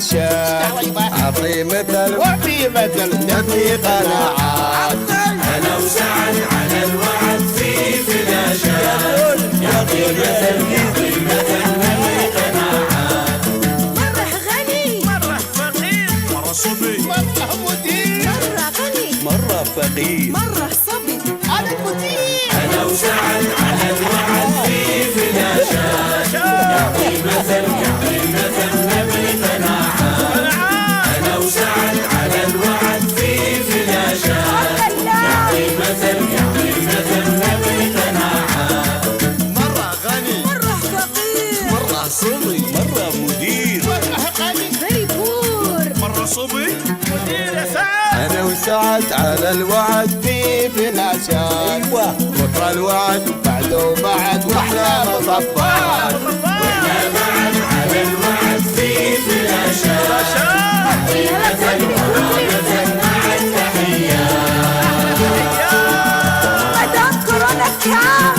فلاشات أعطي مثل وفي مثل نبني قناعات. أنا وسعد على الوعد في فلاشات يعطي مثل يعطي مثل نبني قناعات. مرة غني، مرة فقير، مرة صبي، مرة مدير، مرة غني، مرة فقير، مرة صبي. أنا المدير. أنا وسعد على الوعد في فلاشات يعطي مثل يعطي مثل نبني قناعات. أنا وسعد على الوعد في فلاشات يعطي مثل يعطي مثل نبني قناعات. مرة غني، مرة فقير، مرة صبي، مرة مدير، مرة غني، very poor. مرة صبي، مدير يا سعد. أنا وسعد على الوعد في فلاشات. أيوة. بكرة الوعد بعده بعد وأحلى مطبات. واحنا بعد على الوعد في فلاشات يعطي مثل يعطي مثل مع التحيات. مدام كورونا كام.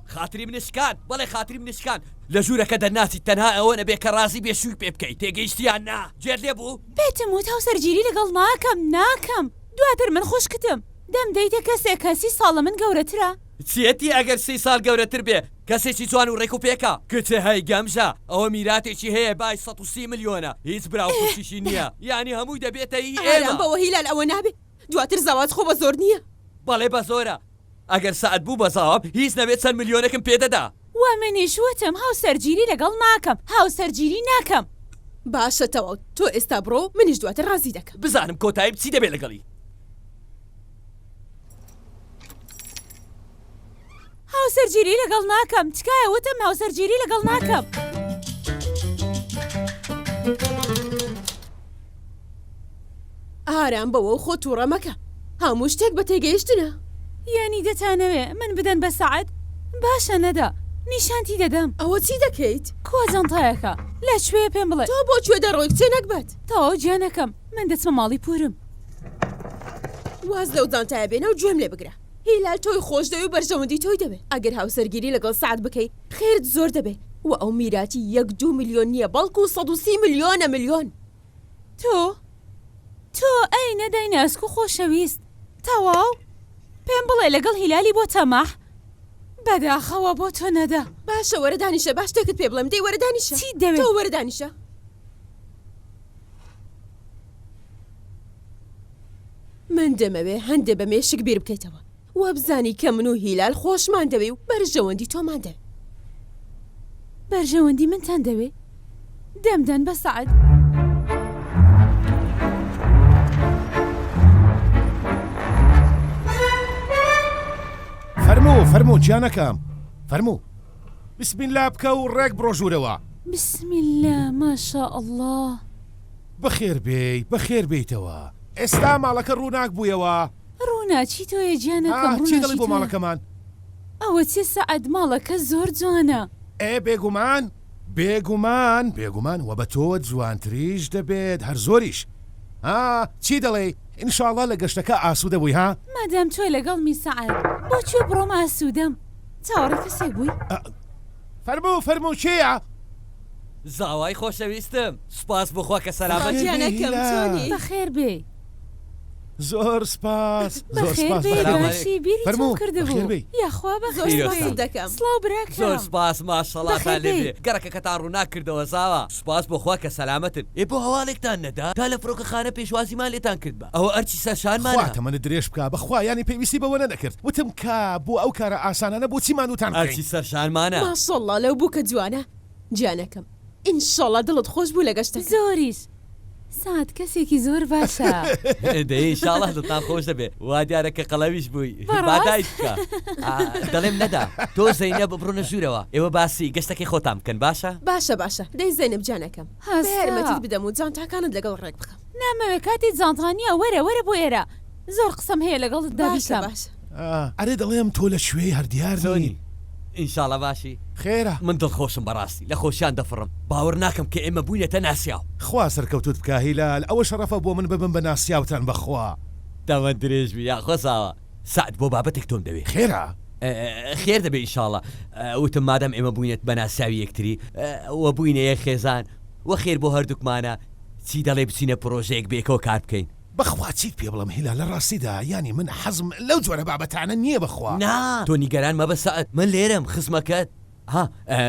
خاتری منت شکان، بەڵێ خاتری منت شکان، لە ژوورەکە دەرناچیت تەنها ئەوە نەبێ کە ڕازی بێ شووی پێ بکەی، تێگەیشتی یان نا؟ گوێت لێ بوو؟ پێتم وت هاوسەرگیری لەگەڵ ناکەم، ناکەم، دواتر من خوشکتم، دەمدەیتە کەسێک کە سی ساڵ لە من گەورەترە. چیەتی ئەگەر سی ساڵ گەورەتر بێ، کەسێکی جوان و ڕێک و پێکە. کچێ هەی گەمژە، ئەوە میراتێکی هەیە بای 130 ملیۆنە، هیچ برا و خوشکیشی نییە، یانی هەمووی دەبێتە هی ئارام ئێمە. بەوە هیلال ئەوە نابێ، دواتر زاوات خۆ بە زۆر نییە. بەڵێ بە زۆرە، ئەگەر سەعد بوو بە زاوام هیچ نەبێت چەند ملیۆنێکم پێ دەدا. وە منیش وتم هاوسەرگیری لەگەڵ ناکەم، هاوسەرگیری ناکەم. باشە تەواو تۆ ئێستا بڕۆ منیش دواتر ڕازی دەکەم. بزانم کۆتاییم چی دەبێ لەگەڵی. هاوسەرگیری لەگەڵ ناکەم تکایە وتم هاوسەرگیری لەگەڵ ناکەم. ئارام بەوە و خۆت توڕە مەکە هەموو شتێک بە تێگەیشتنە. یانی دەتانەوێ من بدەن بە سەعد؟ باشە نەدا نیشانتی دەدەم. ئەوە چی دەکەیت؟ کوا جانتایەکە؟ لە کوێیە پێم بڵێ. تۆ بۆ کوێ دەڕۆی کچێ نەگبەت؟ تەواو گیانەکەم من دەچمە ماڵی پورم. واز لەو جانتایە بێنە و گوێم لێ بگرە. هیلال تۆی خۆش دەوێ و بەرژەوەندی تۆی دەوێ ئەگەر هاوسەرگیری لەگەڵ سەعد بکەی خێرت زۆر دەبێ وە ئەو میراتی یەک دوو ملیۆن نیە بەڵکو 130 ملیۆنە ملیۆن. تۆ تۆ ئەی نەدای ناسک و خۆشەویست تەواو پێم بڵێ لەگەڵ هیلالی بۆ تەماح بەداخەوە بۆ تۆ نەدا. باشە وەرە دانیشە با شتێکت پێ بڵێم دەی وەرە دانیشە. چیت دەوێ؟ تۆ وەرە دانیشە. من دەمەوێ هەندێ بە مێشک بیر بکەیتەوە وابزانی کە من و هیلال خۆشمان دەوێ و بەرژەوەندی تۆمان دەوێ. بەرژەوەندی منتان دەوێ؟ دەمدەن بە سەعد. فەرموو فەرموو گیانەکەم فەرموو بسم اللە بکە و ڕێک بڕۆ ژوورەوە. بسم اللە ما شاء اللە. بەخێر بێی بەخێر بێیتەوە ئێستا ماڵەکە ڕووناک بوویەوە. ڕووناکی تۆیە گیانەکەم ها چی ڕووناکی دەڵێی بۆ تۆیە. ماڵەکەمان؟ ئەوە چیە سەعد ماڵەکە زۆر جوانە. ئێ بێگومان بێگومان بێگومان وە بە تۆوە جوانتریش دەبێت هەر زۆریش ها چی دەڵێی ئینشاڵا لە گەشتەکە ئاسوودە بووی ها؟ مادام تۆ لەگەڵمی سەعد بۆ کوێ بڕۆم ئاسوودەم چاوەڕێی کەسێک بووی؟ فەرموو فەرموو کێیە؟ زاوای خۆشەویستم سوپاس بۆ خوا کە سەلامەتی. بەخێر بێی گیانەکەم هیلا. چۆنی؟ بەخێر بێی. زۆر سپاس زۆر بەخێر سپاس بێی بەخێر بێی. باشی بیری تۆم فەرموو بەخێر کردبوو بێی. یاخوا زۆر بەخێر سپاست بێی دەکەم. سڵاو زۆر براکەم سپاس ماشەڵاتان بەخێر لێ بێی. بێ گەڕەکەکەتان ڕووناک کردەوە زاوا سوپاس بۆ خوا کە سەلامەتن ئێ بۆ هەواڵێکتان نەدا تا لە فڕۆکەخانە پێشوازیمان لێتان کردبا ئەوە ئەرکی سەرشانمانە. خوا تەمەنت درێژ بکا بەخوا یانی پێویستی بەوە نەدەکرد وتم کە بۆ ئەو کارە ئاسانانە بۆچی ماندووتان بکەین. ئەرکی سەرشانمانە. ماشەڵا لەو بووکە جوانە گیانەکەم ئینشەڵا دڵت خۆش بوو لە گەشتەکە. زۆریش سەعد کەسێکی زۆر باشە. دەی ئینشاڵا دڵتان خۆش دەبێ وا دیارە کە قەڵەویش بووی با بەڕاست؟ دایک بکە ئا، دەڵێم نەدا تۆ زەینەب بڕۆنە ژوورەوە ئێوە باسی گەشتەکەی خۆتان بکەن باشە؟ باشە باشە دەی زەینەب گیانەکەم با هەستە. یارمەتیت بدەم و جانتاکانت لەگەڵ ڕێک بخەم. نامەوێ کاتی جانتا نییە وەرە وەرە بۆ ئێرە زۆر قسەم هەیە لەگەڵتدا باشە بیکەم. باشە. ئەرێ دەڵێم تۆ لە کوێی هەر دیار نی. چۆنی؟ ئینشاڵا باشی؟ خێرە؟ من دڵخۆشم بەڕاستی لە خۆشیان دەفڕم باوەڕ ناکەم کە ئێمە بووینەتە ناسیاو. خوا سەرکەوتوت بکا هیلال ئەوە شەڕەفە بۆ من ببم بە ناسیاوتان بەخوا. تەمەن درێژ بی یاخوا زاوا. سەعد بۆ بابەتێک تۆم دەوێ. خێرە؟ خێر دەبێ ئیشاڵا وتم مادەم ئێمە بووینەت بە ناسیاوی یەکتری و بووینە یەک خێزان و خێر بۆ هەردووکمانە چی دەڵێی بچینە پڕۆژەیەک بەیەکەوە کار بکەین. بەخوا چیت پێ بڵێم هیلال لە ڕاستیدا یانی من حەزم لەو جۆرە بابەتانە نییە بەخوا. نا تۆ نیگەران مەبە سەعد من لێرەم خزمەکەت ها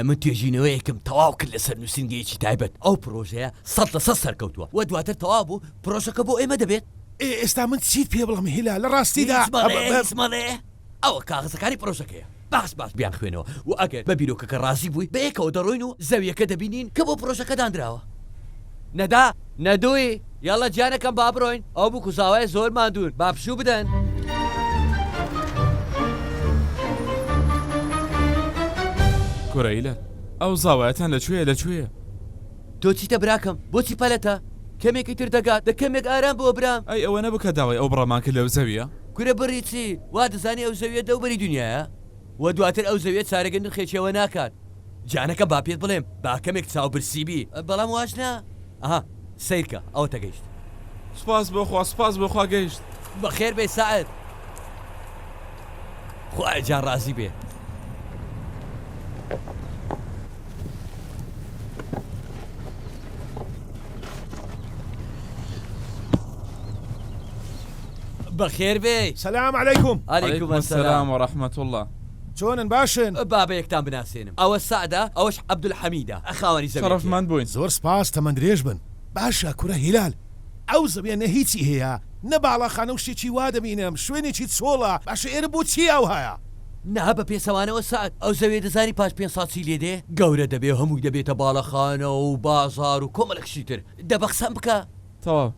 من توێژینەوەیەکم تەواو کرد لەسەر نووسینگەیەکی تایبەت ئەو پڕۆژەیە 100% سەرکەوتووە و دواتر تەواو بوو پڕۆژەکە بۆ ئێمە دەبێت. ئێ ئێستا من چیت پێ بڵێم هیلال لە ڕاستیدا. هیچ مەڵێ هیچ مەڵێ ئەوە کاغەزەکانی پڕۆژەکەیە باش باش بیانخوێنەوە و ئەگەر بە بیرۆکەکە ڕازی بووی بەیەکەوە دەڕۆین و زەویەکە دەبینین کە بۆ پڕۆژەکە دانراوە. نەدا، نەدوی، یەڵە گیانەکەم با بڕۆین، ئەو بووک و زاوایە زۆر ماندوون، با پشوو بدەن. کورە ئیلە، ئەو زاوایەتان لە کوێیە لە کوێیە؟ تۆ چیتە براکەم، بۆچی پەلەتە؟ کەمێکی تر دەگات، دە کەمێک ئارام بۆ برام. ئەی ئەوە نەبوو کە داوای ئەو بڕەمان کرد لەو زەوییە؟ کورە بڕی چی؟ وا دەزانی ئەو زەوییە لەو بەری دونیایە؟ وە دواتر ئەو زەویە چارەگە نرخێکی ئەوە ناکات. گیانەکەم با پێت بڵێم با کەمێک چاو برسی بی بەڵام واش نا ئەها سەیرکە ئەوەتە گەیشت. سوپاس بۆ خوا سوپاس بۆ خوا گەیشت. بەخێر بێی سەعد خوایە گیان ڕازی بێ. بەخێر بێی. سلام علیکم. علیکم السلام و رحمە اللە. چۆنن باشن؟ با بە یەکتان بناسێنم ئەوە سەعدە ئەوەش عەبدولحەمیدە خاوەنی زەویەکەیە. شەڕەفمەند بووین. زۆر سپاس تەمەن درێژ بن. باشە کورە هیلال ئەو زەویە نە هیچی هەیە نە باڵاخانە و شتێکی وا دەبینم شوێنێکی چۆڵە باشە ئێرە بۆ چی ئاوهایە؟ نا بە پێچەوانەوە سەعد ئەو زەویە دەزانی پاش پێنج ساڵ چی لێ دێ؟ گەورە دەبێ و هەمووی دەبێتە باڵەخانە و بازاڕ و کۆمەڵێک شتی تر دە بە قسەم بکە. تەواو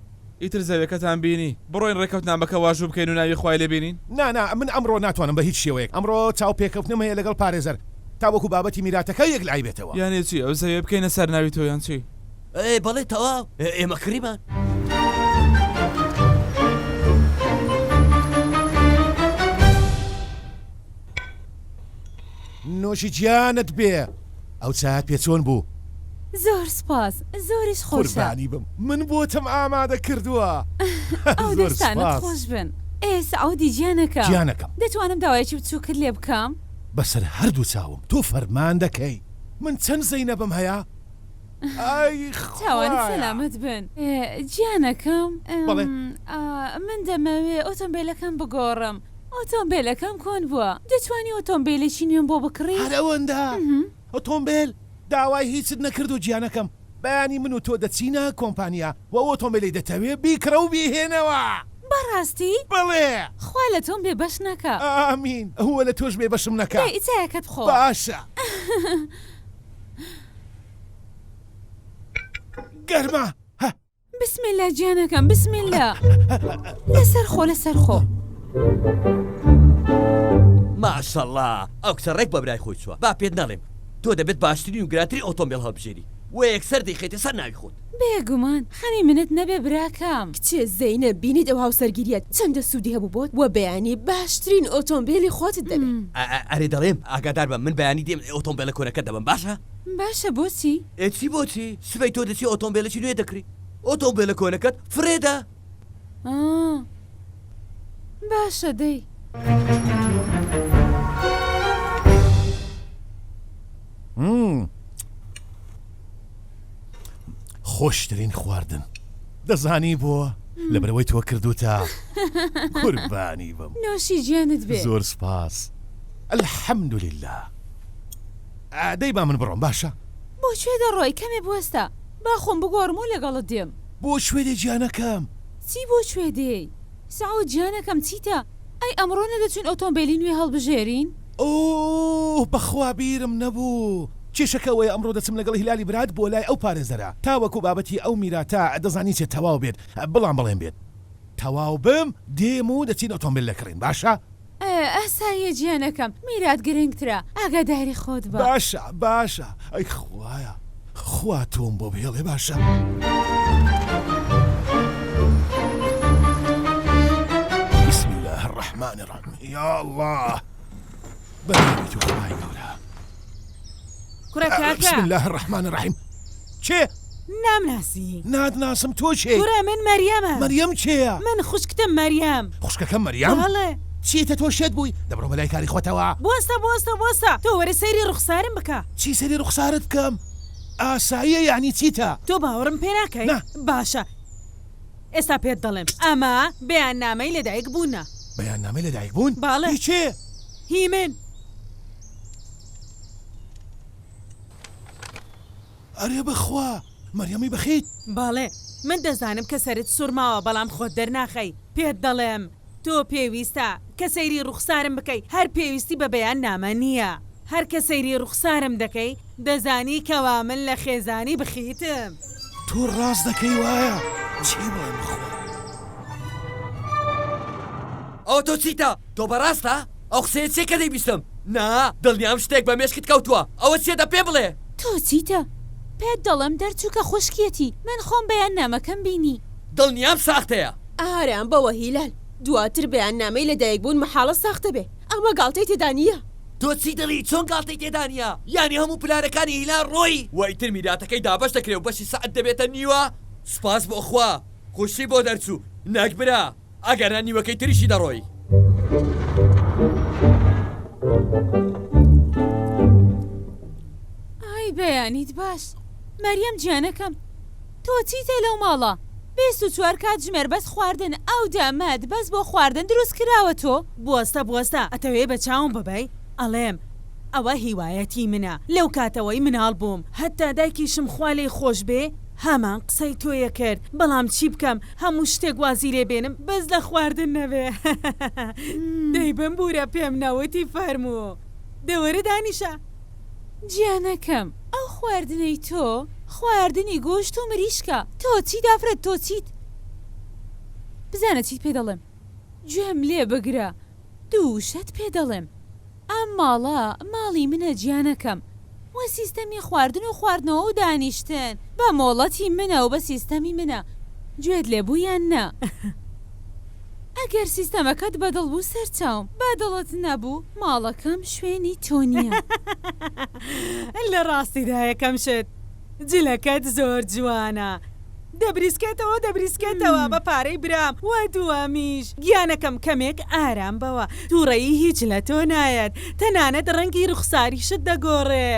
ئیتر زەویەکەتان بینی بڕۆین ڕێکەوتنامەکە واژوو بکەین و ناوی خوای لێ بینین؟ نا نا من ئەمڕۆ ناتوانم بە هیچ شێوەیەک ئەمڕۆ چاوپێکەوتنم هەیە لەگەڵ پارێزەر تاوەکو بابەتی میراتەکە یەکلایی بێتەوە. یانێ چی ئەو زەویە بکەینە سەر ناوی تۆ یان چی؟ ئێ بەڵێ تەواو ئێمە کڕیمان. نۆشی گیانت بێ ئەو چایەت پێ چۆن بوو؟ زۆر سپاس زۆریش خۆشە. قوربانی بم من بۆتم ئامادە کردووە. ئەو زۆر دەستانت سپاس. خۆش بن. ئێ سعودی گیانەکەم. گیانەکەم. دەتوانم داوایەکی بچووکت لێ بکەم؟ بەسەر هەردوو چاوم تۆ فەرمان دەکەی. من چەند زەینەبم هەیە ئای چاوانت خوایە. سەلامەت بن گیانەکەم. بەڵێ. من دەمەوێ ئۆتۆمبێلەکەم بگۆڕم. ئۆتۆمبێلەکەم کۆن بووە دەتوانی ئۆتۆمبێلێکی نوێم بۆ بکڕی؟ هەر ئەوەندە؟ ئۆتۆمبێل؟ داوای هیچت نەکردووە گیانەکەم، بەیانی من و تۆ دەچینە کۆمپانیا و ئەو ئۆتۆمبێلەی دەتەوێ بیکڕە و بیهێنەوە. بەڕاستی؟ بەڵێ. خوا لە تۆم بێ بەش نەکا. ئامین، هو لە تۆش بێ بەشم نەکا. دەی چایەکەت بخۆ. باشە. گەرمە. بسم اللە گیانەکەم بسم اللە لەسەر خۆ لەسەر خۆ. ماشەڵا ئەو کچە ڕێک بە برای خۆی چووە با پێت نەڵێم تۆ دەبێت باشترین و گرانترین ئۆتۆمبێل هەڵبژێری و یەکسەر دەیخەیتە سەر ناوی خۆت. بێگومان خەمی منت نەبێ براکەم. کچێ زەینەب بینیت ئەو هاوسەرگیریە چەندە سوودی هەبوو بۆت وە بەیانی باشترین ئۆتۆمبێلی خۆتت دەبێ. ئەرێ دەڵێم ئاگادار بە من بەیانی دێم ئۆتۆمبێلە کۆنەکەت دەبەم باشە؟ باشە بۆچی؟ ئێ چی بۆچی؟ سبەی تۆ دەچی ئۆتۆمبێلێکی نوێ دەکڕی ئۆتۆمبێلە کۆنەکەت فڕێدە. ئا باشە دەی. خۆشترین خواردن دەزانی بۆ لەبەرئەوەی تۆ کردوتە قوربانی بم. نۆشی گیانت بێ. زۆر سوپاس الحمدللە. دەی با من بڕۆم باشە. بۆ کوێ دەڕۆی کەمێ بوەستە با خۆم بگۆڕم و لەگەڵت دێم. بۆ کوێ دێی گیانەکەم؟ چی بۆ کوێ دێی؟ سعود گیانەکەم چیتە؟ ئەی ئەمڕۆ نەدەچوین ئۆتۆمبێلی نوێ هەڵبژێرین؟ ئۆه بەخوا بیرم نەبوو. کێشەکە ئەوەیە ئەمڕۆ دەچم لەگەڵ هیلالی برات بۆ لای ئەو پارێزەرە تاوەکو بابەتی ئەو میراتە دەزانی چێ تەواو بێت بڵام بەڵێن بێت تەواو بم دێم و دەچین ئۆتۆمبێل دەکڕین باشە؟ ئاساییە گیانەکەم میرات گرنگترە ئاگاداری خۆت بە. باشە باشە ئەی خوایە خوا تۆم بۆ بهێڵێ باشە. بسم الله الرحمن الرحیم یا اللە بەناوی تۆ خوای گەورە. کوڕە کاکە. بسم الله الرحمن الرحیم کێ؟ نامناسی. ناتناسم تۆ کێی؟ کورە من مەریەمم. مەریەم کێیە؟ من خوشکتم مەریەم. خوشکەکەم مەریەم؟ بەڵێ. چیتە تۆ شێت بووی؟ دەبڕۆ بەلای کاری خۆتەوە. بوەستە بوەستە بوەستە تۆ وەرە سەیری ڕوخسارم بکە. چی سەیری ڕوخسارت بکەم؟ ئاساییە یانی چیتە؟ تۆ باوەڕم پێ ناکەی؟ نا. باشە ئێستا پێت دەڵێم ئەمە بەیاننامەی لەدایک بوونە. بەیاننامەی لەدایک بوون؟ بەڵێ. هی کێ؟ هی من. ئەرێ بەخوا مەریەمی بەخیت؟ بەڵێ من دەزانم کە سەرت سوڕماوە بەڵام خۆت دەرناخەی پێت دەڵێم تۆ پێویستە کە سەیری ڕوخسارم بکەی هەر پێویستی بە بەیان نامە نییە هەر کە سەیری ڕوخسارم دەکەی دەزانی کەوا من لە خێزانی بخیتم. تۆ ڕاست دەکەی وایە چی بڵێم بەخوا. ئەوە تۆ چیتە؟ تۆ بەڕاستە؟ ئەو قسەیە چیە کە دەیبیستم؟ نا، دڵنیام شتێک بە مێشکت کەوتووە، ئەوە چیە دە پێم بڵێ؟ تۆ چیتە؟ پێت دەڵێم دەرچوو کە خوشکیەتی، من خۆم بەیاننامەکەم بینی. دڵنیام ساختەیە. ئارام بەوە هیلال، دواتر بەیاننامەی لەدایکبوون مەحاڵە ساختە بێ، ئەمە گاڵتەی تێدا نییە. تۆ چی دەڵێی چۆن گاڵتەی تێدا نییە؟ یانی هەموو پلانەکانی هیلال ڕۆی و ئیتر میراتەکەی دابەش دەکرێ و بەشی سەعد دەبێتە نیوە؟ سوپاس بۆ خوا خوشی بۆ دەرچوو نەک برا. ئەگەرنا نیوەکەی تریشی دەڕۆی. ئای بەیانیت باش مەریەم گیانەکەم تۆ چیتە لەو ماڵە 24 کاتژمێر بەس خواردن ئەو دەمەت بەس بۆ خواردن دروست کراوە تۆ. بوەستە بوەستە ئەتەوێ بە چاوم ببەی ئەڵێم ئەوە هیوایەتی منە لەو کاتەوەی مناڵ بووم هەتا دایکیشم خوا لێی خۆش بێ هەمان قسەی تۆیە کرد بەڵام چی بکەم هەموو شتێک وازی لێ بێنم بەس لە خواردن نەبێ دەی بمبورە پێم نەوتی فەرموو دە وەرە دانیشە. گیانەکەم ئەو خواردنەی تۆ خواردنی گۆشت و مریشکە تۆ چیت ئافرەت تۆ چیت بزانە چیت پێ دەڵێم گوێم لێ بگرە دوو وشەت پێ دەڵێم ئەم ماڵە ماڵی منە گیانەکەم وە سیستەمی خواردن و خواردنەوە و دانیشتن بە مۆڵەتی منە و بە سیستەمی منە گوێت لێ بوو یان نا ئەگەر سیستەمەکەت بە دڵ بوو سەرچاوم بە دڵت نەبوو ماڵەکەم شوێنی تۆ نییە. لە ڕاستیدا یەکەم شت جلەکەت زۆر جوانە دەبریسکێتەوە دەبریسکێتەوە بە پارەی برام وە دووەمیش گیانەکەم کەمێک ئارام بەوە توڕەیی هیچ لە تۆ نایەت تەنانەت ڕەنگی ڕوخساریشت دەگۆڕێ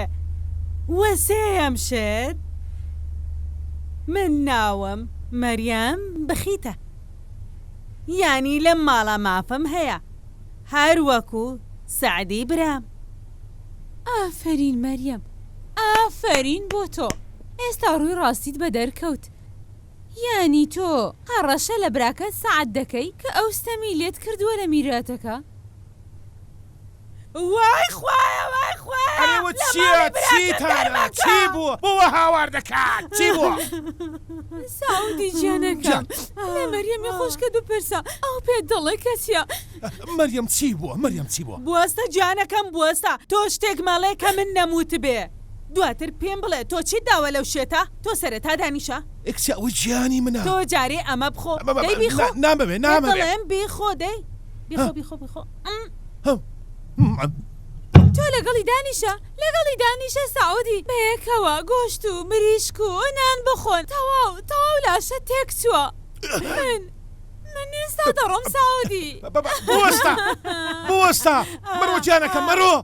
وە سێیەم شت من ناوم مەریەم بەخیتە یانی لەم ماڵە مافم هەیە هەر وەکو سەعدی برام. ئافەرین مەریەم ئافەرین بۆ تۆ ئێستا ڕووی ڕاستیت بە دەرکەوت یانی تۆ هەڕەشە لە براکەت سەعد دەکەی کە ئەو ستەمی لێت کردووە لە میراتەکە. وای خوایە وای خوایە ئەرێ وە لە چیە ماڵی براکەم چیتانە دەرمەکە. چی بووە بۆ وا هاوار دەکات چی بووە؟ سعودی گیانەکەم گیان. لە مەریەمی خوشکت بپرسە ئەو پێت دەڵێ کە چیە. مەریەم چی بووە مەریەم چی بووە؟ بوەستە گیانەکەم بوەستە تۆ شتێک مەڵێ کە من نەموتبێ دواتر پێم بڵێ تۆ چیت داوە لەو شێتە تۆ سەرەتا دانیشە. ئێ کچە ئەوە گیانی منە. تۆ جارێ ئەمە بخۆ دەی بیخۆ. نامەوێ نامەوێ. پێت دەڵێم بیخۆ دەی بیخۆ بیخۆ بیخۆ. تۆ لەگەڵی دانیشە لەگەڵی دانیشە سعودی بەیەکەوە گۆشت و مریشک و نان بخۆن تەواو تەواو لاشەت تێکچووە من من ئێستا دەڕۆم سعودی. بوەستە بوەستە مەڕۆ گیانەکەم مەڕۆ.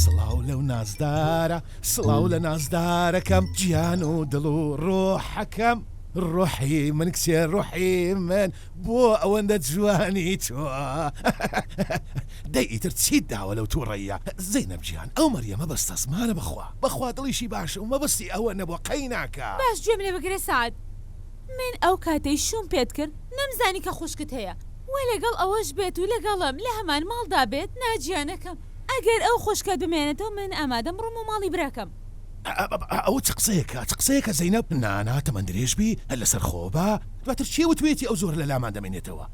سڵاو لەو نازدارە سڵاو لە نازدارەکەم گیان و دڵ و ڕۆحەکەم ڕۆحی من کچێ ڕۆحی من بۆ ئەوەندە جوانی تۆ دەی ئیتر چیت داوە لەو توڕەییە زەینەب گیان ئەو مەریەمە بەستەزمانە بەخوا بەخوا دڵیشی باشە و مەبەستی ئەوە نەبووە قەیناکە. باش گوێم لێ بگرە سەعد من ئەو کاتەی شووم پێت کرد نەمزانی کە خوشکت هەیە وە لەگەڵ ئەوەش بێت و لەگەڵم لە هەمان ماڵدا بێت نا گیانەکەم ئەگەر ئەو خوشکەت بمێنێتەوە من ئامادەم بڕۆم بۆ ماڵی براکەم. ئەوە چ قسەیەکە چ قسەیەکە زەینەب نا نا تەمەن درێژ بی هەر لەسەر خۆ بە دواتر کێ وتویەتی ئەو زۆر لە لامان دەمێنێتەوە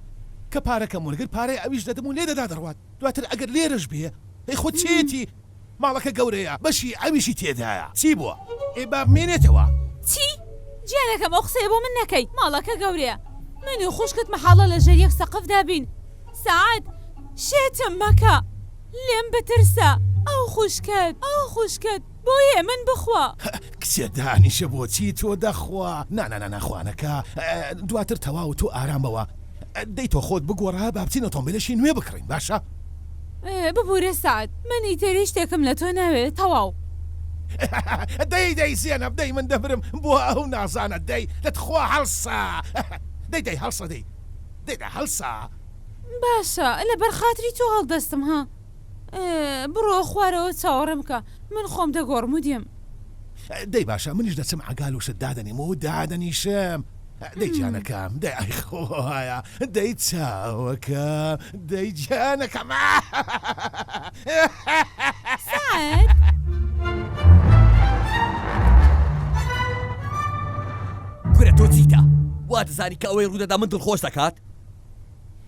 کە پارەکەم وەرگرت پارەی ئەویش دەدەم و لێ دەدا دەڕوات دواتر ئەگەر لێرەش بێ ئەی خۆ چێتی ماڵەکە گەورەیە بەشی ئەویشی تێدایە چی بووە ئێ با بمێنێتەوە. چی؟ گیانەکەم ئەو قسەیە بۆ من نەکەی ماڵەکە گەورەیە من و خوشکت مەحاڵە لەژێر یەک سەقفدا بین سەعد شێتم مەکە لێم بترسە ئەو خوشکەت ئەو خوشکەت بۆیە من بخوا. کچێ دانیشە بۆچی تۆ دەخوا نانانانا خوانەکە دواتر تەواو تۆ ئارام بەوە. دەی تۆ خۆت بگۆڕە با بچین ئۆتۆمبیلێکی نوێ بکڕین باشە؟ ببورە سەعد من ئیتر هیچ شتێکم لە تۆ ناوێ تەواو. دەی دەی زێنەب دەی من دەمرم بۆ ئەو نازانە دەی دە تخوا هەڵسە دەی دەی هەڵسە دەی دەی دە هەڵسە. باشە لەبەر خاتری تۆ هەڵدەستم ها بڕۆ خوارەوە چاوەڕێم بکە من خۆم دەگۆڕم و دێم. دەی باشە منیش دەچم عەگال و شت دادەنێم و دادەنیشم. دەی گیانەکەم دەی ئای خۆایە دەی چاوەکەم دەی گیانەکەم. سەعد. کورە تۆ چیتە؟ وا دەزانی کە ئەوەی ڕوودەدا من دڵخۆش دەکات؟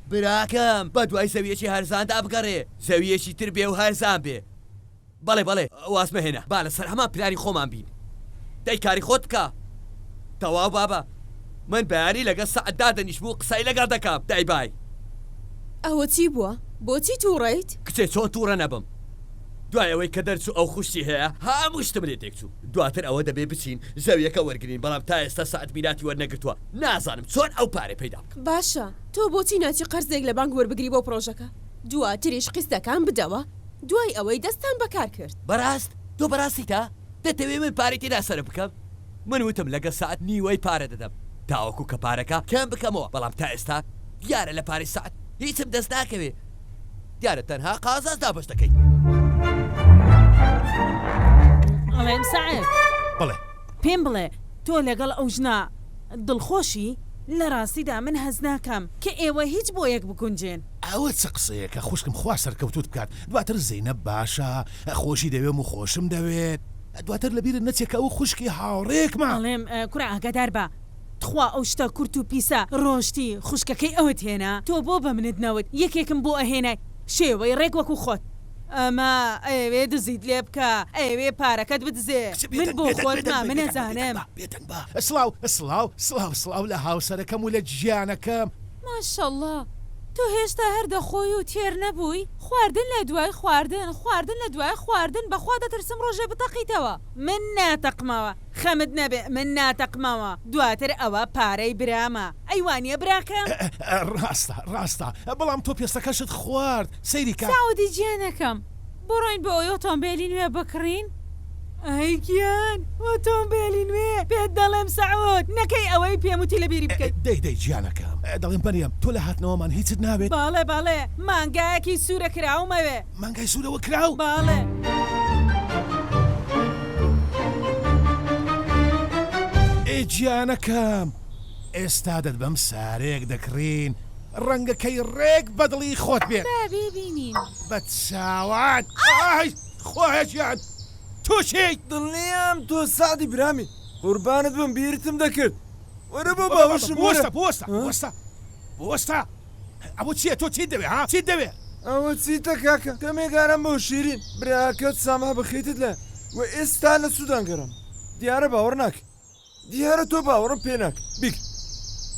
براکەم بە دوای زەویەکی هەرزاندا بگەڕێ زەویەکی تر بێ و هەرزان بێ. بەڵێ بەڵێ واز مەهێنە با لەسەر هەمان پلانی خۆمان بین دەی کاری خۆت بکە تەواو بابە من بەیانی لەگەڵ سەعد دادەنیشم و قسەی لەگەڵ دەکەم دەی بای. ئەوە چی بووە؟ بۆچی توڕەیت؟ کچێ چۆن توڕە نەبم دوای ئەوەی کە دەرچوو ئەو خوشکی هەیە هەموو شتم لێ تێکچوو دواتر ئەوە دەبێ بچین زەویەکە وەرگرین بەڵام تا ئێستا سەعد میراتی وەرنەگرتووە نازانم چۆن ئەو پارەی پەیدا بکەم. باشە تۆ بۆچی ناچی قەرزێک لە بانک وەربگری بۆ پڕۆژەکە دواتریش قیستەکان بدەوە دوای ئەوەی دەستتان بەکار کرد. بەڕاست؟ تۆ بەڕاستیتە؟ دەتەوێ من پارەی تێدا سەرف بکەم؟ من وتم لەگەڵ سەعد نیوەی پارە دەدەم تاوەکو کە پارەکە کەم بکەمەوە، بەڵام تا ئێستا دیارە لە پارەی سەعد هیچم دەست ناکەوێ، دیارە تەنها قازانج دابەش دەکەین. ئەڵێم سەعد. بەڵێ. پێم بڵێ تۆ لەگەڵ ئەو ژنە دڵخۆشی؟ لە ڕاستیدا من هەست ناکەم کە ئێوە هیچ بۆ یەک بگونجێن. ئەوە چ قسەیەکە خوشکم خوا سەرکەوتوت بکات دواتر زەینەب باشە خۆشی دەوێم و خۆشم دەوێت دواتر لەبیرت نەچێ کە ئەو خوشکی هاوڕێکمە. ئەڵێم کورە ئاگادار بە تخوا ئەو شتە کورت و پیسە ڕۆشتی خوشکەکەی ئەوت هێنا تۆ بۆ بە منت نەوت یەکێکم بۆ ئەهێنای شێوەی ڕێک وەکو خۆت. ئەمە ئەیەوێ دزیت لێ بکا ئەیەوێ پارەکەت بدزێ کچە من بێدەنگ بۆ بێدەنگ خۆت بێدەنگ ما من بێدەنگ ئەزانم. بە بێدەنگ بە سڵاو سڵاو سڵاو سڵاو لە هاوسەرەکەم و لە گیانەکەم. ماشەڵا تۆ هێشتا هەر دەخۆی و تێر نەبووی؟ خواردن لە دوای خواردن، خواردن لە دوای خواردن، بەخوا دەترسم ڕۆژێ بتەقیتەوە. من ناتەقمەوە، خەمت نەبێ من ناتەقمەوە، دواتر ئەوە پارەی برامە، ئەی وانیە براکەم؟ ڕاستە ڕاستە، بەڵام تۆ پێستەکەشت خوارد، سەیری کە. سعودی گیانەکەم، بڕۆین بۆ ئەوەی ئۆتۆمبێلی نوێ بکڕین؟ ئەی گیان ئۆتۆمبێلی نوێ پێت دەڵێم سەعود نەکەی ئەوەی پێم وتی لەبیری بکەی. دەی دەی گیانەکەم دەڵێم مەریەم تۆ لە هاتنەوەمان هیچت ناوێت؟ بەڵێ بەڵێ مانگایەکی سوورە کراوم ئەوێ. مانگای سوورەوە کراو؟ بەڵێ. ئێ گیانەکەم ئێستا دەتبەم سارێک دەکڕین ڕەنگەکەی ڕێک بە دڵی خۆت بێت. با بیبینین. بە چاوان ئای. خوایە گیان تۆ کێی؟ دڵنیام تۆ سەعدی برامی قوربانت بم بیرتم دەکرد وەرە بۆ باوەشم وەرە. بوەستە بوەستە بوەستە بوەستە ئەوە چیە تۆ چیت دەوێ ها چیت دەوێ؟ ئەوە چیتە کاکە کەمێک ئارام بەوە شیرین براکەت سامح بەخیتت لایە و ئێستا لە سودان گەڕام دیارە باوەڕ ناکەی. دیارە تۆ باوەڕم پێ ناکەی. بیگرە.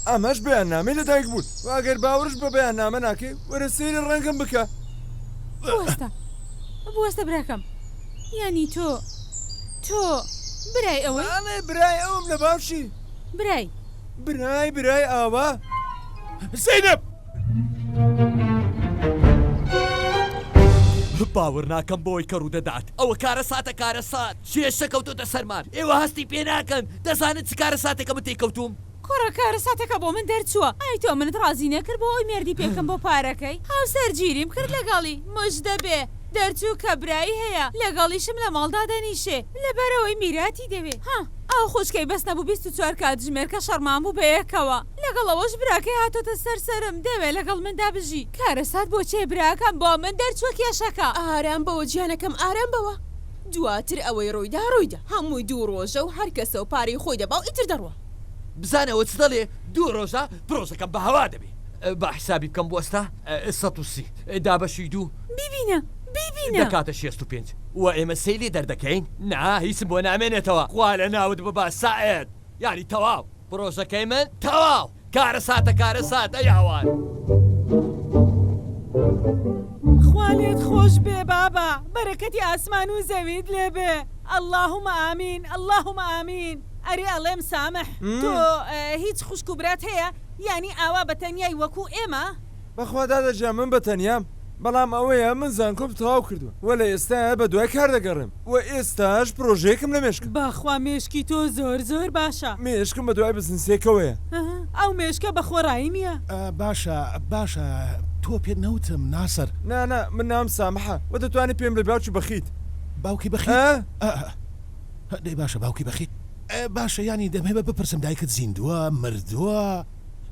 ئەمەش بەیاننامەی لەدایک بوون. و ئەگەر باوەڕش بە بەیاننامە ناکەی، وەرە سەیری ڕەنگم بکە. بوەستە. بوەستە براکەم. یانی تۆ. تۆ برای ئەوەی؟ بەڵێ برای ئەوم لە باوکی. برای. برای برای ئاوا. زەینەب! باوەڕ ناکەم بەوەی کە ڕوودەدات. ئەوە کارەساتە کارەسات. کێشە کەوتۆتە سەرمان ئێوە هەستی پێ ناکەن دەزانن چ کارەساتێکە من تێی کەوتووم. کوڕە کارەساتەکە بۆ من دەرچووە ئای تۆ منت ڕازی نەکرد بۆ ئەوەی مێردی پێ بکەم بۆ پارەکەی هاوسەرگیریم کرد لەگەڵی مژدە بێ دەرچوو کە برای هەیە لەگەڵیشم لە ماڵ دادەنیشێ لەبەرئەوەی میراتی دەوێ ها ئەو خوشکەی بەس نەبوو 24 کاتژمێر کە شەڕمان بوو بەیەکەوە لەگەڵ ئەوەش براکەی هاتۆتە سەر سەرم دەوێ لەگەڵ مندا بژی کارەسات بۆ چێ براکەم بۆ من دەرچووە کێشەکە. ئارام بەوە گیانەکەم ئارام بەوە. دواتر ئەوەی ڕوویدا ڕوویدا. هەمووی دوو ڕۆژە و هەر کەسە و پارەی خۆی دەبا و ئیتر دەڕوا. بزانە ئەوە چ دەڵێ دوو ڕۆژە پرۆژەکەم بە هەوا دەبێ. با حسابی بکەم بوەستە 130 دابەشی دوو. بیبینە بیبینە. دەکاتە 65 و ئێمە سێی لێ دەردەکەین؟ نا هیچم بۆ نامێنێتەوە خوا لە ناوت ببا سەعد یانی تەواو پرۆژەکەی من تەواو. کارەساتە کارەسات ئەی هاوار. خوا لێت خۆش بێ بابە بەرەکەتی ئاسمان و زەویت لێ بێ اللهم آمین اللهم آمین ئەرێ ئەڵێم سامح تۆ هیچ خوشک و برات هەیە؟ یانی ئاوا بە تەنیای وەکوو ئێمە؟ بەخوا دادە گیان من بە تەنیام بەڵام ئەوەیە من زانکۆم تەواو کردوە وە لە ئێستایا بە دوای کار دەگەڕێم وە ئێستاش پرۆژەیەکم لە مێشکە. بەخوا مێشکی تۆ زۆر زۆر باشە. مێشکم بە دوای بزنسێکەوەیە. ئەو مێشکە بە خۆڕایی نیە. باشە باشە تۆ پێت نەوتم ناسر. نا نا من ناوم سامحە وە دەتوانی پێم بڵێ باوکی بەخیت. باوکی بەخیت؟ دەی باشە باوکی بەخیت. باشە یانی دەمهەوێ بپرسم دایکت زیندووە مردووە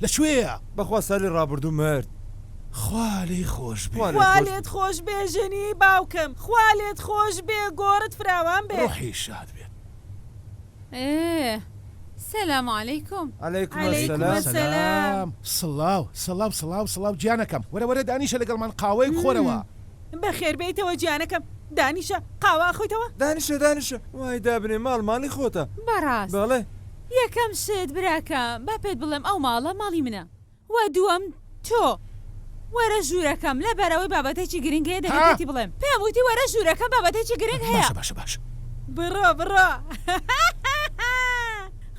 لە کوێیە؟ بەخوا سالی ڕابردوو مرد. خوا لێی خۆش بێ. خوا لێت خۆش بێ ژنی باوکم. خوا لێت خۆش بێ گۆڕت فراوان بێ. ڕۆحی شاد بێت. ئێ سلام علیکم. علیکم السلام. سڵاو سڵاو سڵاو سڵاو گیانەکەم وەرە وەرە دانیشە لەگەڵمان قاوەیەک بخۆرەوە. بەخێر بێیتەوە گیانەکەم دانیشە قاوە ئەخۆیتەوە؟ دانیشە دانیشە وای دابنێ ماڵ ماڵی خۆتە. بەڕاست. بەڵێ. یەکەم شت براکەم با پێت بڵێم ئەو ماڵە ماڵی منە وە دووەم تۆ وەرە ژوورەکەم لەبەرئەوەی بابەتێکی گرنگ هەیە دەبێ پێتی بڵێم پێم وتی وەرە ژوورەکەم بابەتێکی گرنگ هەیە. باشە باشە باشە. بڕۆ بڕۆ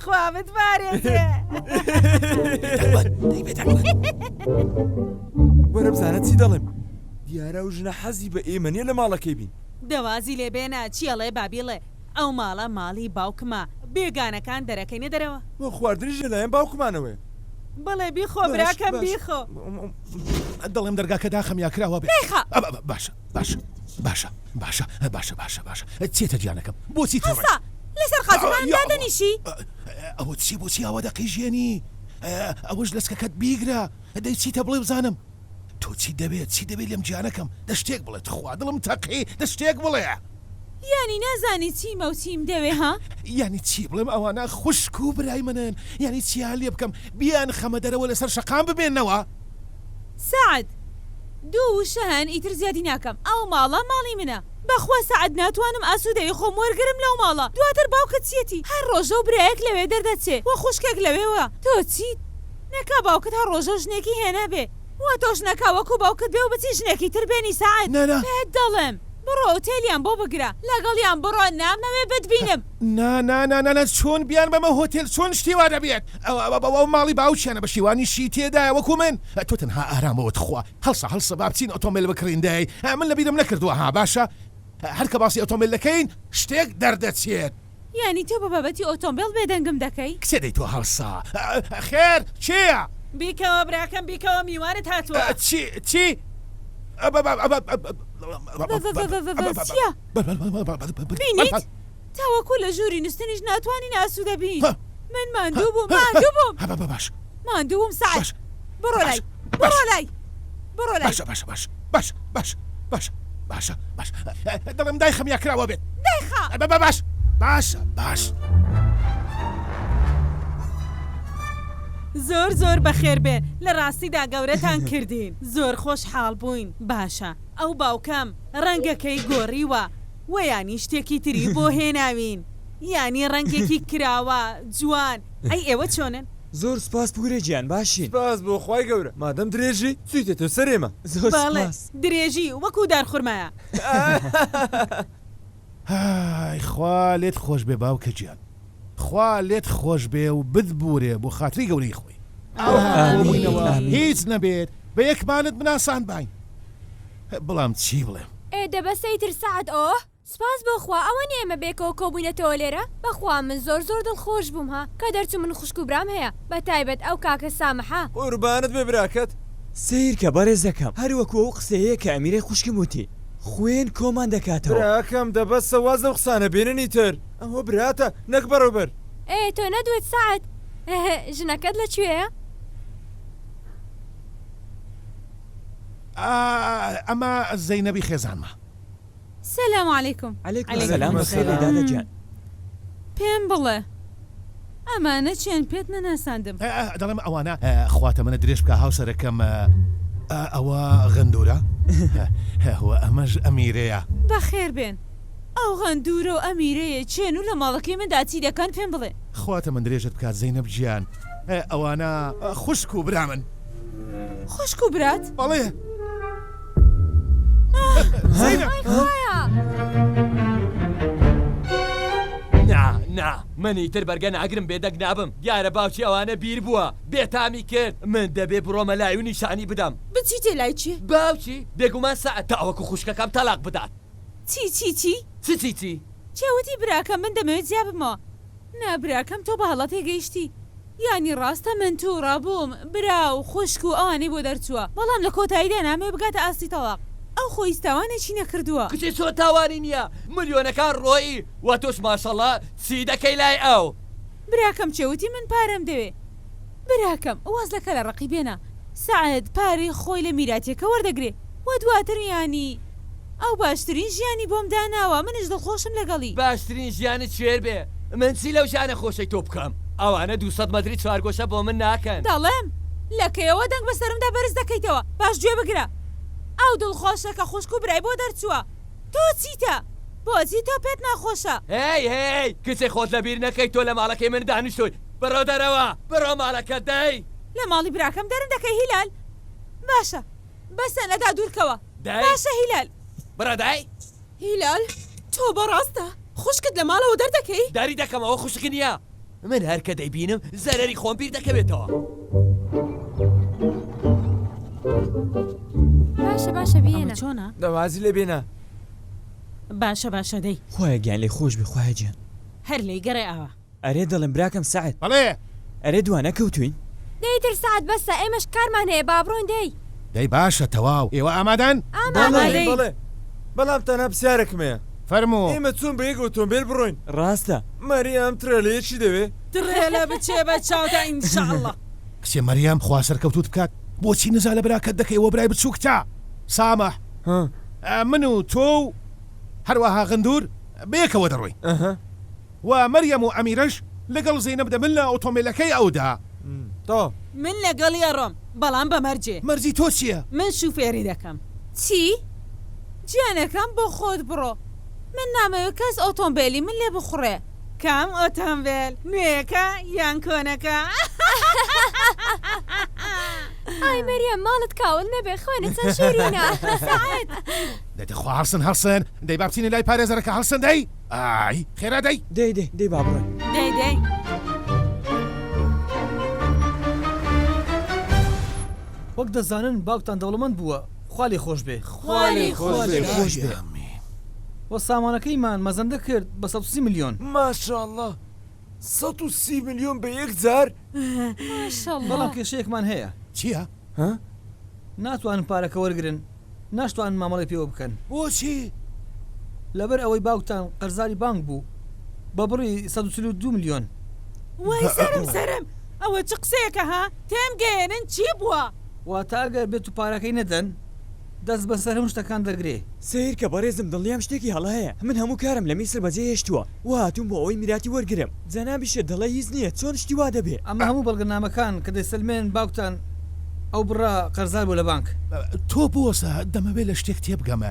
خوا بتپارێزێ. دەی بێدەنگ بە. وەرە بزانە چی دەڵێم. دیارە ئەو ژنە حەزی بە ئێمە نیە لە ماڵەکەی بین. دە وازی لێ بێنە چی ئەڵێ با بیڵێ ئەو ماڵە ماڵی باوکمە بێگانەکان دەرەکەینە دەرەوە. وە خواردنیش لەلایەن باوکمانەوەیە. بەڵێ بیخۆ براکەم بیخۆ. دەڵێم دەرگاکە داخەم یا کراوە بێ؟ دایخە. باشە باشە باشە باشە باشە باشە باشە چێتە گیانەکەم بۆچی توڕەی؟ هەستا لەسەر قاچەکانم دادەنیشی؟ ئەوە چی بۆچی ئاوا دەقیژێنی؟ ئەوەش لەچکەکەت بیگرە دەی چیتە بڵێ بزانم. تۆ چیت دەوێت چیت دەوێت لێم گیانەکەم دە شتێک بڵێ تخوا دڵم تەقی دە شتێک بڵێ. یانی نازانی چیمە و چیم دەوێ ها؟ یانی چی بڵێم ئەوانە خوشک و برای منن یانی چیان لێ بکەم بیانخەمە دەرەوە لەسەر شەقام بمێنەوە؟ سەعد، دوو وشە هەن ئیتر زیادی ناکەم ئەو ماڵە ماڵی منە بەخوا سەعد ناتوانم ئاسوودەیی خۆم وەرگرم لەو ماڵە دواتر باوکت چیەتی هەر ڕۆژە و برایەک لەوێ دەردەچێ و خوشکێک لەوێوە تۆ چیت؟ نەکا باوکت هەر ڕۆژەو ژنێکی هێنابێ وە تۆش نەکا وەکو باوکت بێ و بچی ژنێکی تر بێنی سەعد نا نا. پێت دەڵێم بڕۆ ئوتێلیان بۆ بگرە لەگەڵیان بڕۆ نامەوێ بتبینم. نا نا نا نا نا چۆن بیانبەمە هۆتێل چۆن شتی وا دەبێت ئەوە ئەوە ماڵی باوکیانە بەشیوانیشی تێدایە وەکو من تۆ تەنها ئارامەوە تخوا هەڵسە هەڵسە با بچین ئۆتۆمبێل بکڕین دەی من لەبیرم نەکردووە ها باشە هەر کە باسی ئۆتۆمبێل دەکەین شتێک دەردەچێت. یانی تۆ بە بابەتی ئۆتۆمبێل بێدەنگم دەکەی؟ کچێ دەی تۆ هەڵسە. خێر چییە؟ بیکەوە براکەم بیکەوە میوانت هاتووە. چی چی؟ چییە؟ بینیت؟ تاوەکو لە ژووری نوستنیش ناتوانین ئاسوودە بین. من ماندوو بووم ماندوو بووم. باش ماندوو بووم سەعد. بڕۆ لای بڕۆ لای بڕۆ لای. باشە باشە باش باش باش باش باشە باش دەڵێم دایخەم یا کراوە بێت دایخە باش باشە باش. زۆر زۆر بەخێر بێن لە ڕاستیدا گەورەتان کردین زۆر خۆشحاڵ بووین باشە ئەو باوکەم ڕەنگەکەی گۆڕیوە وە یانی شتێکی تری بۆ هێناوین یانی ڕەنگێکی کراوە جوان ئەی ئێوە چۆنن؟ زۆر سوپاس پورە گیان باشین. سوپاس بۆ خوای گەورە مادەم درێژی چویتەتە سەر ئێمە. زۆر بەڵێ سوپاس. درێژی وەکو دار خورمایە. های خوا لێت خۆش بێ باوکە گیان خوا لێت خۆش بێ و بتبورێ بۆ خاتری گەورەی خۆی ئاوها کۆبوینەوە هیچ نەبێت بە یەکمانت بناساندباین بەڵام چی بڵێم. ئێ دە بەسە ئیتر سەعد ئۆه. سپاس بۆ خوا ئەوە نیە ئێمە بێکەوە کۆبوینەتەوە لێرە بەخوا من زۆر زۆر دڵ خۆش بووم ها کە دەرچوم من خوشک و برام هەیە بەتایبەت ئەو کاکە سامحە. قوربانت بێ براکەت. سەیرکە بەڕێزەکەم هەر وەکو ئەو قسەیەیە کە ئەمیرەی خوشکم وتی خوێن کۆمان دەکاتەوە. براکەم دە بەسە واز لەو قسانە بێنن ئیتر ئەوە براتە نەک بەڕێوبەر. ئێ تۆ نەدوت سەعد ژنەکەت لە کوێیە؟ ئا ئەمە زەینەبی خێزانمە. سلام علیکم. علیکم سلام بەخێربێی دادە گیان. پێم بڵێ ئەمانە کێن پێت نەناساندم. دەڵێم ئەوانە خوا تەمەنت درێژ بکا هاوسەرەکەم ئەوە غەندورە وە ئەمەش ئەمیرەیە. بەخێر بێن ئەو غەندورە و ئەمیرەیە کێن و لە ماڵەکەی مندا چی دەکەن پێم بڵێ. خوا تەمەن درێژت بکات زەینەب گیان ئەوانە خوشک و برامن. خوشک و برات؟ بەڵێ. ئای خوایە. نا نا من ئیتر بەرگە ناگرم بێدەنگ نابم دیارە باوکی ئەوانە بیر بووە بێتامی کرد من دەبێ بڕۆمە لای و نیشانی بدەم. بچیتە لای کێ؟ باوکی، بێگومان سەعد تاوەکو خوشکەکەم تەلاق بدات. چی چی چی؟ چ چی چی؟ کێ وتی براکەم من دەمەوێت جیا ببمەوە؟ نا براکەم تۆ بە هەڵە تێگەیشتی یانی ڕاستە من توڕە بووم برا و خوشک و ئەوانەی بۆ دەرچووە بەڵام لە کۆتاییدا نامەوێ بگاتە ئاستی تەڵاق ئەو خۆ هیچ تاوانێکی نەکردووە. کچێ چۆن تاوانی نییە ملیۆنەکان ڕۆیی وە تۆش ماشەڵا چی دەکەی لای ئەو. براکەم کێ وتی من پارەم دەوێ براکەم واز لە کەلە ڕەقی بێنە سەعد پارەی خۆی لە میراتیەکە وەردەگرێ وە دواتر یانی ئەو باشترین ژیانی بۆم داناوە منیش دڵخۆشم لەگەڵی. باشترین ژیانت شێر بێ من چی لەو ژیانە خۆشەی تۆ بکەم ئەوانە 200 مەتری چوارگۆشە بۆ من ناکەن. دەڵێم لە کەیەوە دەنگ بەسەرمدا بەرز دەکەیتەوە باش گوێ بگرە ئەو دڵخۆشە کە خوشک و برای بۆ دەرچووە تۆ چیتە بۆچی تۆ پێت ناخۆشە. هێی هێی کچێ خۆت لەبیر نەکەی تۆ لە ماڵەکەی من دانیشتووی بڕۆ دەرەوە بڕۆ ماڵەکەت دەی. لە ماڵی براکەم دەرم دەکەی هیلال باشە بەسە نەدا دوورکەوە. دای. باشە هیلال. بڕە دای. هیلال تۆ بەڕاستە خوشکت لە ماڵەوە دەردەکەی؟ دەری دەکەم ئەوە خوشک نییە من هەر کە دەیبینم زەرەری خۆم بیر دەکەوێتەوە. باشە باشە بێنە. ئەوە چۆنە؟ دە وازی لێ بێنە. باشە باشە دەی. خوایە گیان لێی خۆش بێ خوایە گیان. هەر لێی گەڕێ ئاوا. ئەرێ دەڵێم براکەم سەعد. بەڵێ. ئەرێ دوا نەکەوتوین؟ دەی تر سەعد بەسە ئێمەش کارمان هەیە با بڕۆین دەی. دەی باشە تەواو ئێوە ئامادەن؟ ئامادەین. بەڵێ بەڵام تەنها پرسیارێکم هەیە. فەرموو. ئێمە چۆن بە یەک ئۆتۆمبێل بڕۆین؟ ڕاستە. مەریەم ترێلەیەکی دەوێ؟ تڕێلە بچێ بە چاوتا ان شاء اللە. کچێ مەریەم خوا سەرکەوتوت بکات بۆچی نزا لە براکەت دەکەی ئەوە برای بچوکتە سامح من و تۆ و هەروەها غندور بەیەکەوە دەڕۆین. وە مەریەم و ئەمیرەش لەگەڵ زەینەب دەبن لە ئۆتۆمبێلەکەی ئەودا. تەواو. من لەگەڵی ئەڕۆم بەڵام بە مەرجێ. مەرجی تۆ چیە؟ من شوفێری دەکەم. چی؟ گیانەکەم بۆ خۆت بڕۆ من نامەوێ کەس ئۆتۆمبێلی من لێ بخوڕێ. کام ئۆتۆمبێل؟ نوێیەکە یان کۆنەکە؟ ئای مەریەم ماڵت کاول نەبێ خوێنت چەند شیرینە. سەعد. دەی تخوا هەڵسن هەڵسن دەی با بچینە لای پارێزەرەکە هەڵسن دەی. ئای خێرا دەی. دەی دەی دەی با بڕۆین. دەی دەی. وەک دەزانن باوکتان دەوڵەمەند بووە خوا لێی خۆش بێ. خوا لێی خۆش بێ. وە سامانەکەیمان مەزەندە کرد بە 130 ملیۆن. ماشاءاللە 130 ملیۆن بە یەک جار؟ ماشاءاللە. بەڵام کێشەیەکمان هەیە. چیە؟ ها؟ ناتوانن پارەکە وەرگرن ناشتوانن مامەڵەی پێوە بکەن. بۆچی؟ لەبەر ئەوەی باوکتان قەرزاری بانک بوو بە بڕی 142 ملیۆن. وای سەرم سەرم ئەوە چ قسەیەکە ها؟ تێمگەیەنن چی بووە؟ واتە ئەگەر بێتو پارەکەی نەدەن دەست بەسەر هەموو شتەکان دەگرێ. سەیرکە بەڕێزم دڵنیام شتێکی هەڵە هەیە من هەموو کارم لە میسر بەجێ هێشتووە و هاتووم بۆ ئەوەی میراتی وەرگرم جەنابیشت دەڵێی هیچ نییە چۆن شتی وا دەبێ؟ ئەمە هەموو بەڵگەنامەکان کە دەیسەلمێنن باوکتان ئەو بڕە قەرزار بووە لە بانک. تۆ بوەستە دەمەوێ لە شتێک تێبگەم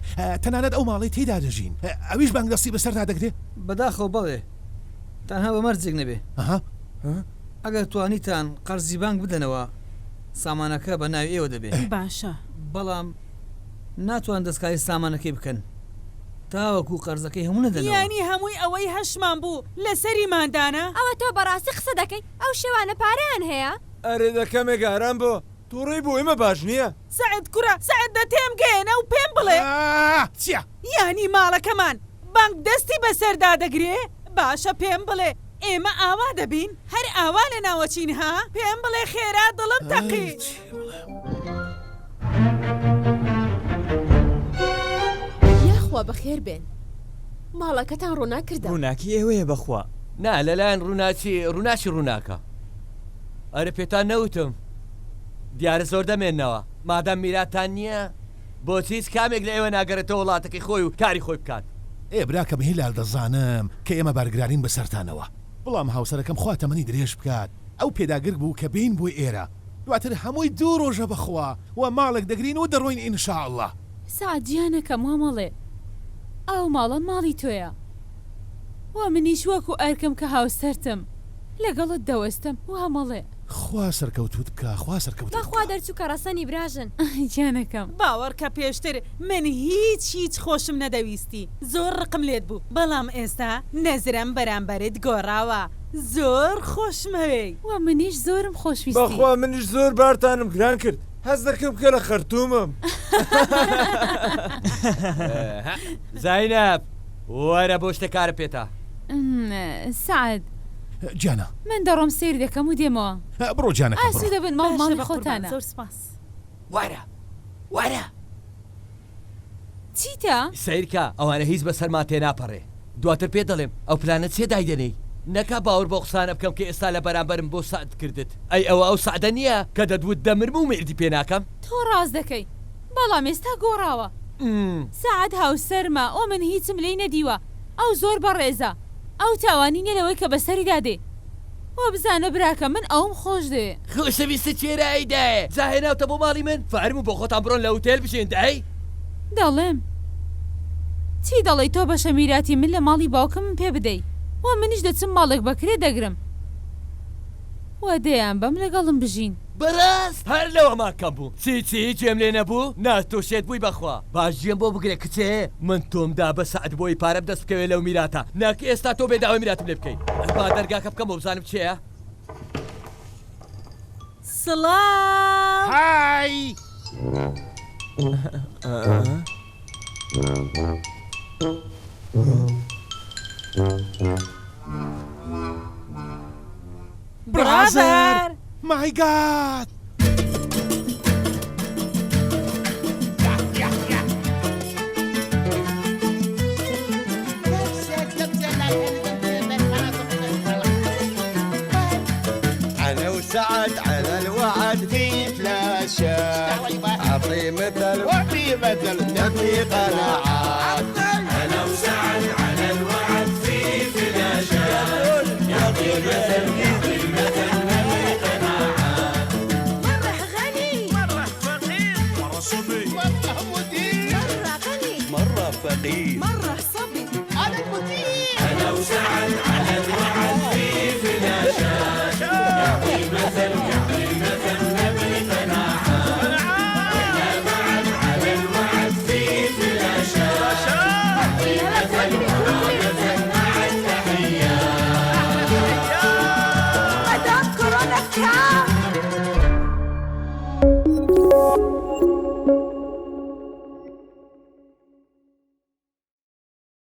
تەنانەت ئەو ماڵەی تێیدا دەژین ئەویش بانک دەستی بەسەردا دەگرێ؟ بەداخەوە بەڵێ تەنها بە مەرجێک نەبێ. ئەها. ئەگەر توانیتان قەرزی بانک بدەنەوە سامانەکە بە ناوی ئێوە دەبێ. باشە. بەڵام ناتوانن دەستکاری سامانەکەی بکەن تاوەکو قەرزەکەی هەموو نەدەنەوە. یانی هەمووی ئەوەی هەشمان بوو لەسەریمان دانا؟ ئەوە تۆ بەڕاستی قسە دەکەی؟ ئەو شێوانە پارەیان هەیە؟ ئەرێ دە کەمێک ئارام بۆ، توڕەی بۆ ئێمە باش نییە. سەعد کوڕە سەعد دە تێمگەیەنە و پێم بڵێ. چییە؟ یانی ماڵەکەمان بانک دەستی بەسەردا دەگرێ؟ باشە پێم بڵێ ئێمە ئاوا دەبین؟ هەر ئاوا لەناوەچین ها؟ پێم بڵێ خێرا دڵم تەقی. یاخوا بەخێر بێن ماڵەکەتان ڕووناک کردەوە. ڕووناکی ئێوەیە بەخوا. نا لەلایەن ڕووناکی ڕووناکی ڕووناکە. ئەرێ پێتان نەوتم دیارە زۆر دەمێنەوە مادام میراتان نییە بۆچی هیچ کامێک لە ئێوە ناگەرێتەوە وڵاتەکەی خۆی و کاری خۆی بکات. ئێ براکەم هیلال دەزانم کە ئێمە بارگرانین بەسەرتانەوە بڵام هاوسەرەکەم خوا تەمەنی درێژ بکات ئەو پێداگر بوو کە بێین بۆ ئێرە دواتر هەمووی دوو ڕۆژە بەخوا وە ماڵێک دەگرین و دەڕۆین ان شاء اللە. سەعد گیانەکەم وا مەڵێ ئەو ماڵە ماڵی تۆیە وە منیش وەکو ئەرکم کە هاوسەرتم لەگەڵت دەوەستم وا مەڵێ. خوا سەرکەوتوت بکا خوا سەرکەوتوت بکا. بەخوا دەرچوو کە ڕەسەنی براژن. گیانەکەم. باوەڕکە پێشتر من هیچ هیچ خۆشم نەدەویستی زۆر ڕقم لێت بوو بەڵام ئێستا نەزرەم بەرامبەرت گۆڕاوە زۆر خۆشمەوێی. وە منیش زۆرم خۆشویستی. بەخوا منیش زۆر بارتانم گران کرد هەست دەکەم کە لە خەرتومم. زینەب وەرە بۆ شتێک کارم پێتە. سەعد. گیانە. من دەڕۆم سەیر دەکەم و دێمەوە. بڕۆ گیانەکەم بڕۆ. ئاسوودە بن ماڵ باشە ماڵی بەقوربان خۆتانە. زۆر سوپاس. وەرە وەرە. چیتە؟ سەیرکە ئەوانە هیچ بەسەرما تێناپەڕێ دواتر پێت دەڵێم ئەو پلانە چیە دایدەنێی نەکا باوەر بەو قسانە بکەم کە ئێستا لە بەرامبەرم بۆ سەعد کردت ئەی ئەوە ئەو سەعدە نیە کە دەتوت دەمرم و مێردی پێ ناکەم؟ تۆ ڕاست دەکەی بەڵام ئێستا گۆڕاوە سەعد هاوسەرمە و من هیچم لێی نەدیوە ئەو زۆر بەڕێزە ئەو تاوانی نیە لەوەی کە بەسەریدا دێ وابزانە براکەم من ئەوم خۆش دەوێ. خۆشەویستت چێرایی دایە جا هێناوتە بۆ ماڵی من فەرموو بۆ خۆتان بڕۆن لە هوتێل بژین دەی. دەڵێم چی دەڵێی تۆ بەشە میراتی من لە ماڵی باوکمم پێ بدەی و منیش دەچم ماڵێک بە کرێ دەگرم و دەیانبەم لەگەڵم بژین. بەڕاست هەر لەوەمان کەم بوو. چی چی گوێم لێ نەبوو نا تۆ شێت بووی بەخوا باش گوێم بۆ بگرە کچێ من تۆم دا بە سەعد بۆی پارە بدەست بکەوێ لەو میراتە نەک ئێستا تۆ بێ داوای میراتم لێ بکەی با دەرگاکە بکەمەوە بزانم کێیە. سڵاو. های. برازەر. مای گاد. أنا وسعد على الوعد في فلاشات أعطي مثل وأعطي مثل نبني قناعات أنا وسعد على الوعد في فلاشات يعطي مثل يعطي مثل نبني قناعات مرة غني مرة فقير مرة صبي مرة مدير مرة غني مرة فقير مرة